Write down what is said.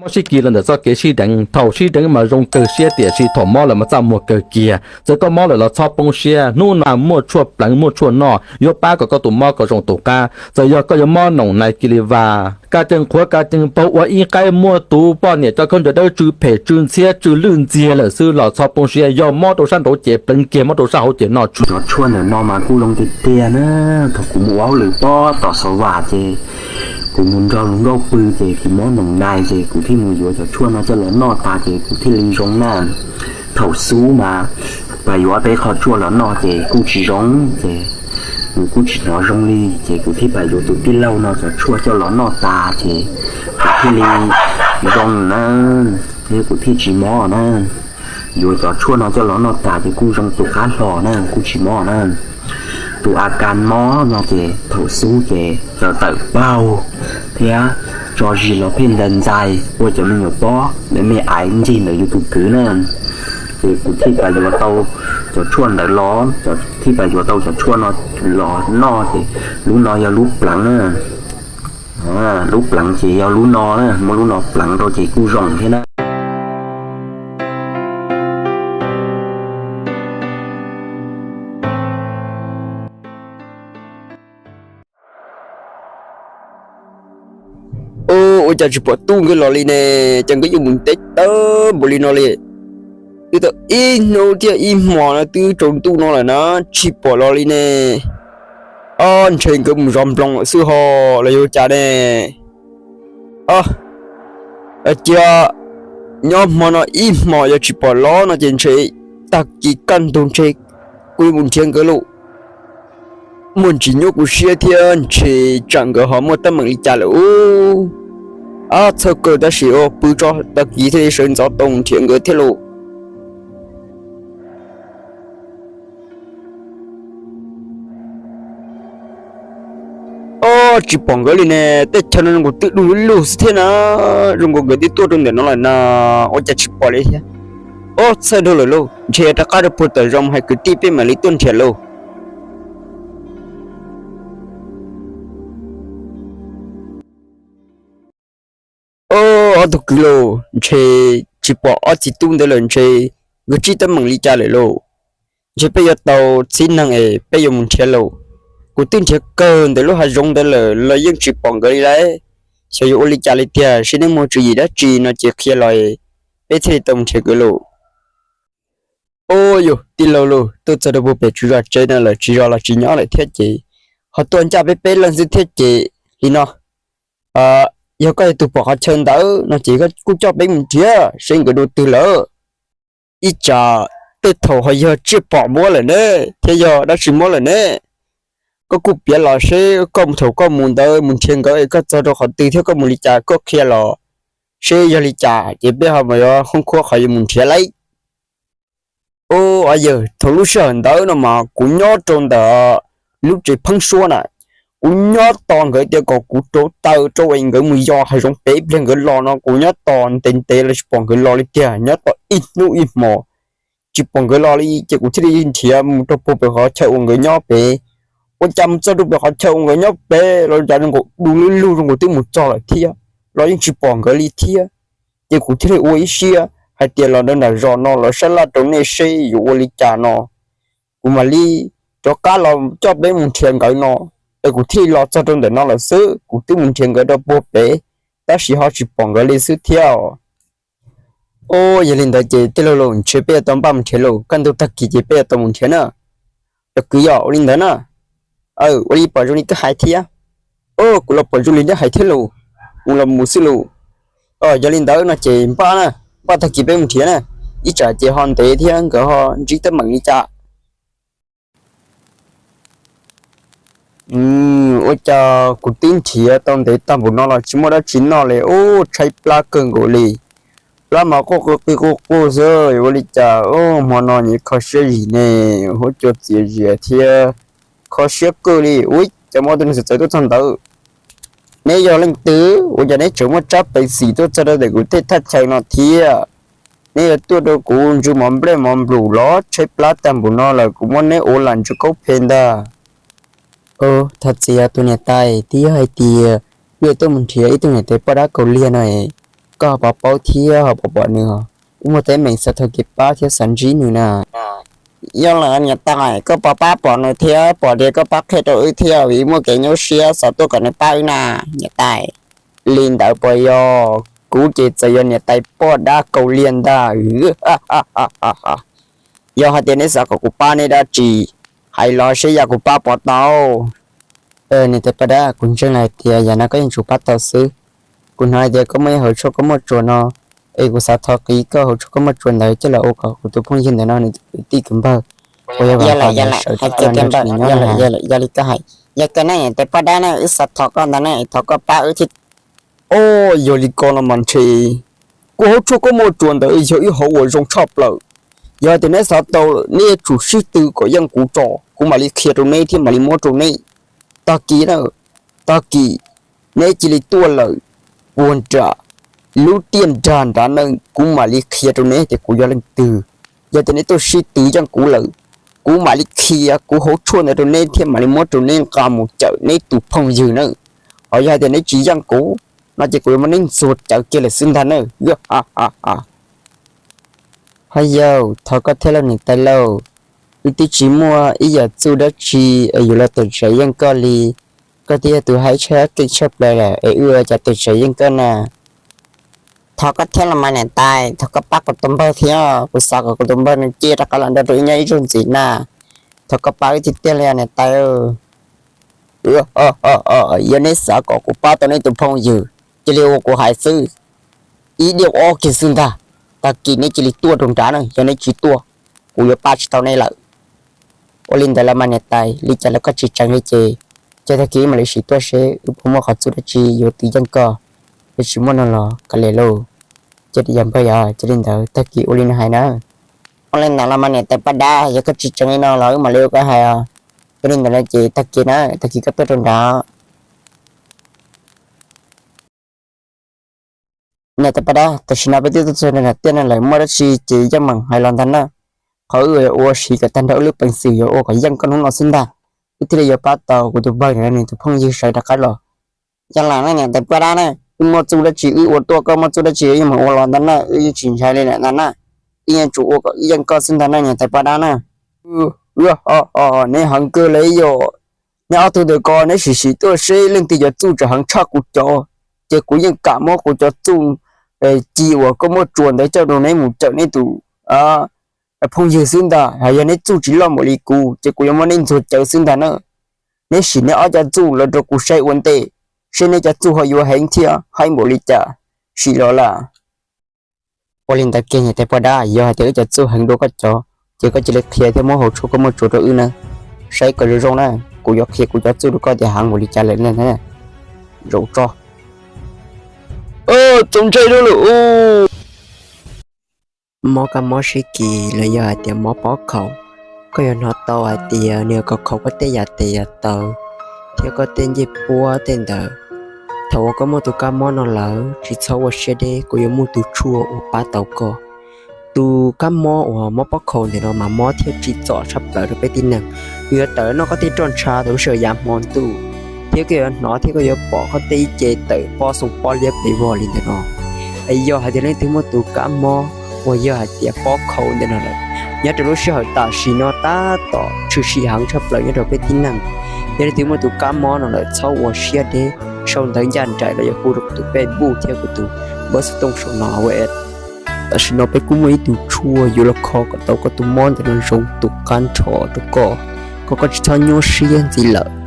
Mob sib kis los ntawm txoj kev sib deev, thaum sib deev mas zoo kawg siab tiam sis thaum mob lawm mas txaj muag kawg kiag. Txawm koj mob lawm los txhob poob siab, hnub no muaj tshuaj pleev muaj tshuaj noj yuav pab kom koj tus mob kom zoo tus qab. Txawm yog koj yuav mob noom nais kis li vas, ka cees qhuav ka cees paug ua ib qaib muaj tus poj niam cov khaub ncaws dawb tsw phem tsw ntxhiab tsw lwj ntxiag lawm xwb los txhob poob siab, yog mob rau sab nraud ces pleev kiag, mob rau sab hauv ces noj tshuaj. Cov tshuaj ntawm no mas kuj zoo tiag tiag na. Thaum kuv mus ua hauj lwm pob tom xov vam ces kuv mus nrog luag nkauj pw ces kuv mob noom nais ces kuv thiaj mus yuav cov tshuaj no coj los noj tas ces kuv thiaj li zoo na. Thaum xub mas pas yuav peb qho tshuaj los noj ces kuj tsis zoo ces kuv kuj tsis hnov zoo li ces kuv thiaj pas yuav tus tij laug no cov tshuaj coj los noj tas ces kuv thiaj li zoo na, thiab kuv thiaj tsis mob na. Yuav cov tshuaj no coj los noj tas ces kuj zoo tus qab hlo na, kuj tsis mob na. Tus a kas mob no ces thaum xub ces cov tawm paug thiab tso zis los pheej ntawm ntxais ua cov me nyuam pob ntawm me aiv ncig ntawm yus tus kwv na. Ces kuv thiaj pas yuav tau cov tshuaj ntawd los, thiaj pas yuav tau cov tshuaj no los noj ces lub no yog lub pleev na. Lub pleev ces yog lub no na, muab lub no pleev rau ces kuj zoo thiab na. Ua cas tsis pom tub nkawd los li ne? Cas nkawd yuav mus ntev tawv npaum li no li? Twb tau ib hnub thiab ib hmo no twb tsaus ntuj no lawm na, tsis pom los li ne. Ob, ntshe nkawd mus zov nploos lawm xwb ho los yog cas ne? Ob, cia nyob hmo no ib hmos yog tsis pom los no ces ntshe tag kis kaj ntug ntshe kuv yuav mus nrhiav nkawd lauj. Muaj ntsis nyuaj kuv siab thiab ntshe tsam nkawd ho muaj teeb meem li cas lawm ub. Ab, txhawj kawg tab sis ua pw tso tag kis thiaj li sawv ntxov tau mus nrhiav nkawd thiab lauj. Ob, tsis pom nkawd li ne, tej chaw no zoo nkaus twb du lug lug xwb thiab na, zoo nkaus nkawd twb tuaj rau ntawm no lawm na, ua cas tsis pom li thiab. Ob, txhawj dhau lawm lauj, ntshe rov qab rau puag tom zos hais kwv tij peb mam li tuaj nrhiav lauj. Ob, ob tug kwv lauj, ntshe tsis pom ob txiv tub ntawd lawm, ntshe nkawd tsib teeb meem li cas lawm lauj. Ntshe peb yuav tau txhiv neeg es peb yuav mus nrhiav lauj. Kuv twb nrhiav kawg ntawm lub hav zoov ntawd lawm los yeej tsis pom nkawd li lauj. Xyov yuav ua li cas li tiag, seb neb muaj tswv yim dab tsi no ces qhia los peb thiaj li tau mus nrhiav nkawd lauj. Ub, yog tij laug lauj, tuaj txog rau puag pem tswv zos tsev no lawm, tswv zos los tsis nyob lawm thiab ces ho tuaj ncaj peb peb leeg xwb thiab ces li no, yog koj yog tus pom qhov chaw ntawd no ces koj kuj coj peb mus nrhiav seb nkawd dua twg lawm. Ib tsam tej thaum ho yog tsiaj pom muab lawm ne, thiab yog dab tsi muab lawm ne. Koj kuj piav los seb koj thaum koj mus ntawd mus nrhiav nkawd es koj txog rau qhov twg thiab koj mus li cas koj qhia los seb yog li cas ces peb ho mas yuav khoob khuab qhov yuav mus nrhiav lauj. Ub, yog thaum lub sij hawm ntawd no mas kuv nyob rau ntawm lub tsev pheeb suab na, kuv nyob tos nkawd tias kom kuv rauv taws rau es nkawd mus yos hav zoov pem ib pliag nkawd los no kuv nyob tos ntev ntev los tsis pom nkawd los li tiag, nyob tos ib hnub ib hmos tsis pom nkawd los li ces kuv thiaj li nrhiav mus rau puag pem qhov chaw uas nkawd nyob pem. Ua cas mus txog rau pem qhov chaw uas nkawd nyob pem los cas zoo nkaus du lug lug zoo nkaus twb mus txog lawm thiab, los yeej tsis pom nkawd li thiab. Ces kuv thiaj li ua ib siab hais tias los rau nram zos no los sab laj rau nej seb yuav ua li cas no, kuv mam li rov qab los coj peb mus nrhiav nkawd no. Es kuv thiaj li los txog rau ntawm no lawm xwb, kuv twb mus nrhiav nkawd rau puag pem tab sis ho tsis pom nkawd li xwb thiab. Ub, yog li ntawd ces tij laug lauj, ntshe peb yuav tau npaj mus nrhiav lauj, kaj ntug tag kis ces peb yuav tau mus nrhiav na. Cov kwv, yog ua li ntawd na. Aw, ua li pom zoo li koj hais thiab. Ub, kuv los pom zoo li neb hais thiab lauj, mus los mus xwb lauj. Yog li ntawd no ces npaj na, npaj tag kis peb mus nrhiav na, ib tsam ces ho ntev thiab nkawd ho ntsib teeb meem li cas. Ua cas kuv twb nrhiav tau ntev tag npaum no los tsis muaj dab tsi noj li, ub, tshaib plab kawg nkaus li. Plab mas quaj qw qw quaj qw xwb, ua li cas hmo no nyias kho siab zim ne, huab cua txias zias thiab kho siab kawg li. Ub, cas muaj tus neeg txawv txawv tuaj txog ntawd. Neb yog leej twg? Ua cas neb tseem muaj tsab peev xwm tuaj txog rau ntawm kuv tej thaj chaw no thiab? Neb yuav tuaj rau kuv ntsw mov nplej mov nplus los tshaib plab tag npaum no lawm, kuv muab neb ua lam ntsw kaub phe ntag. Thov txim os tus niam tais, twb yog hais tias wb tuaj mus nrhiav ib tug niam tais poj dab kaus liag no es koj ho puas paub thiab ho puas pom nws? Wb muaj teeb meem xav thov kev pab thiab xav ntsib nws na. Yog lawm niam tais, koj puas pab pom nws thiab pom tias koj pab qhia rau wb thiab, vim muaj kev nyuaj siab xav tuaj kom nws pab wb na niam tais. Li ntawd puas yog? Kuv ces txawm yog niam tais poj dab kaus liam ntag. Yog hais tias neb xav kom kuv pab neb dab tsi, hais los seb yam kuv pab puas tau. Niam tais poj dab, kuv ntseeg hais tias yam no koj yeej tsum pab tau xwb. Kuv hnov hais tias koj muaj ib hauv tshuaj koj muaj tsuas no, es kuv xav thov qiv koj hauv tshuaj koj muaj tsuas ntawd coj los ua kom kuv tus phooj ywg ntawm no nws tus kwv tij kwv npawg uas yog Vam Khov nws sawv daws nyob. Yog li koj hais, yog kawg ne niam tais poj dab na, wb xav thov koj ntawd ne, thov koj pab wb thiab. Os, yog li ko los mas ntshe kuv hauv tshuaj koj muaj tsuas ntawd yog ib hauv uas zoo tshaj plaws. Yog hais tias neb xav tau lawm neb yuav tsum sib tw kom yeej kuv tso, kuv mam li qhia rau neb thiab mam li muab rau neb. Tag kis na, tag kis neb cia li tuaj lawm, puag nram lub tiaj nrag nrad na, kuv mam li qhia rau neb tias kuv yog leej twg. Yog tias neb tuaj sib tw yeej kuv lawm, kuv mam li qhia kuv hauv tshuaj ntawd rau neb thiab mam li muab rau neb nqa mus cawm neb tus phooj ywg na. Ho yog hais tias neb tsis yeej kuv no ces kuv yuav muab neb ntxuag cawv kiag lawm xwb ntag na. Ho yog, thov koj thiab lauj niam tais lauj, wb twb tsis muaj ib yam txuj dab tsi es yuav los tawm tsam yeej koj li. Koj twb yog tus haib tshaj keej tshaj plaws lawm es wb ua cas tawm tsam yeej koj na. Thov koj thiab los mas niam tais, thov koj pab kuv tus npawg thiab, kuv xav kom kuv tus npawg nws cia rov qab los nrog rau wb nyob ib zaug ntxiv na. Thov koj pab wb tiag tiag li niam tais. Yog neb xav kom kuv pab tau neb tus phooj ywg, cia li ua kuv hais xwb, ib diav ob kiag xwb ntag. Tag kis neb cia li tuaj rau nrad na, yog neb tsis tuaj, kuv yuav pab tsis tau neb lawm. Ua li ntawd los mas niam tais, li cas los koj tsis tseev li ces, ces tag kis wb mam li sim tuaj seb wb puas muaj qhov txuj dab tsi yuav tw yeej koj. Yog tsis muaj no los kav liam lauj. Ces yog npawg yog cia li ntawd tag kis ua li nws hais na. Ua li ntawd los mas niam tais poj dab, yog koj tsis tseev li no los wb mam li ua koj hais os. Yog li ntawd no ces tag kis na, tag kis koj tuaj rau nrad. Niam tais poj dab, tam sim no peb twb tuaj txog nram tiaj no lawm, muaj dab tsi ces yeej meem hais los ntag na. Qhov wb yuav ua siv kom tag nrho wb lub peev xwm yuav ua kom yeej koj hnub no xwb ntag, wb thiaj li yuav pab tau kuv tus npawg nws tus phooj ywg sawv rov qab los. Yog li niam tais poj dab na, wb muaj txuj dab tsi wb ua tuaj, koj muaj txuj dab tsi wb yeej meem ua los ntag na, wb yeej tsis ntshai li lawm ntag na. Wb yeej tsum ua kom yeej koj xwb ntag na niam tais poj dab na. Neb heev kawg li yom. Neb ob tug ntawm ko neb sim sim tuaj seb leej twg cov txuj tseem heev tshaj kuv cov, ces kuv yeej kam muab kuv cov txuj ci uas koj muaj tsuas ntawd coj rau neb mus cawm neb tus phooj ywg xwb ntag. Hos yog neb txuj tsis loj npaum li kuv ces kuv yuav muab neb ntxuag cawv xwb ntag na. Neb sim neb ob cov txuj los rau kuv saib ua ntej, seb neb cov txuj ho yuav heev thiab haib npaum li cas, sim los lawm. Ua li ntawd kiag niam tais poj dab, yog hais tias wb cov txuj heev dua koj cov, ces koj cia li qhia thiab muab hauv tshuaj koj muaj tsuas rau wb na, saib kom zoo zoo na. Kuv yuav qhia kuv cov txuj rau koj tias heev npaum li cas lawm na. Zaum tso. Txaus ntshai rau lawm. Mob kab mob sib kis los yog hais tias mob pob khaum, koj yuav hnov tau hais tias nws kom khaum koj tej yam tes yam taw thiab koj tej ncej puab tej ntawd. Thaum uas koj muaj tus kab mob no lawm tsis txhob ua siab deb, kuv yuav muaj tus tshuaj uas pab tau koj. Tus kab mob uas mob pob khaum ntawm no mas mob thiab tsim txom tshaj plaws rau peb tib neeg. Nws yuav tawm noj koj tej roj ntsha thaum lub sij hawm yav hmo ntuj, thiab koj yuav hnov thiab koj yuav pom koj tej ib ce tawm pob xoo pob liab pes vog li ntawm no. Es yog hais tias leej twg muaj tus kab mob uas yog hais tias pob khaum ntawm no lawm, nyob rau lub sij hawm tam sim no tab tom tshwm sim heev tshaj plaws nyob rau peb tib neeg. Yog leej twg muaj tus kab mob no lawm txhob ua siab deb, sau ntawv ncaj nraim los yog hu rau kuv tus Facebook thiab kuv tus npawb xov tooj saum no. Tam sim no peb kuj muaj ib tug tshuaj yuav los kho kom tau koj tus mob ntawm no zoo tus qab nrho rau koj, kom koj tsis txhob nyuaj siab ntxiv lawm.